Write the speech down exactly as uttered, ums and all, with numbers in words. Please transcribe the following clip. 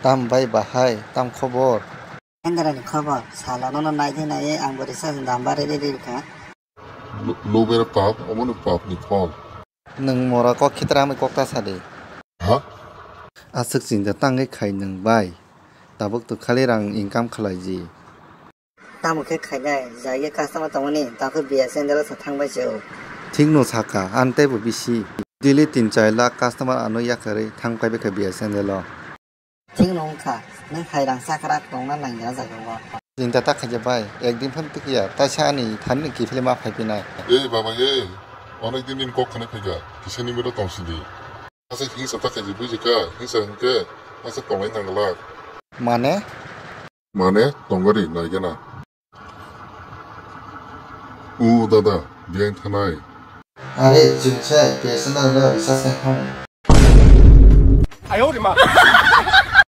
Tam bai bahai, tam khobor? Enderani khobor, salo nono naidi nai ang bo recharge dam bare re re kha. Lo-, lobera pap, omono pap ni phol. Nwng mora kok khitra amai kok ta sadi. Ha? Aswk chinta tangwi khai nwng bai. Tabuk to khali rang income khlai ji. Tamo khe khainai, jagwi customer tongmani, takhu B S N L o sa thangbai se o. Thik no saka, an teibo bisi. Daily tin char lakh customer ano yakarwi thang paibai kha B S N L o. Thik no wngkha, nwng hai rang sakrak tongna nangya jaga o. Chinta ta khaija bai, ekdin phano tikya, taisa ani thani ni kiphilwi ma phaiphinai. Ei baba ei, onek din nini kok khwnai phaikha, kisa ni mero tong sidi. Asa hingsa ta khaiji buji kha, hingsa hwnkhe asa tongnai nangla. Mane? Mane tongari naigena. O dada, biyang thanai. Are, chwng se B S N L no recharge khai hwn. Ayo de ma.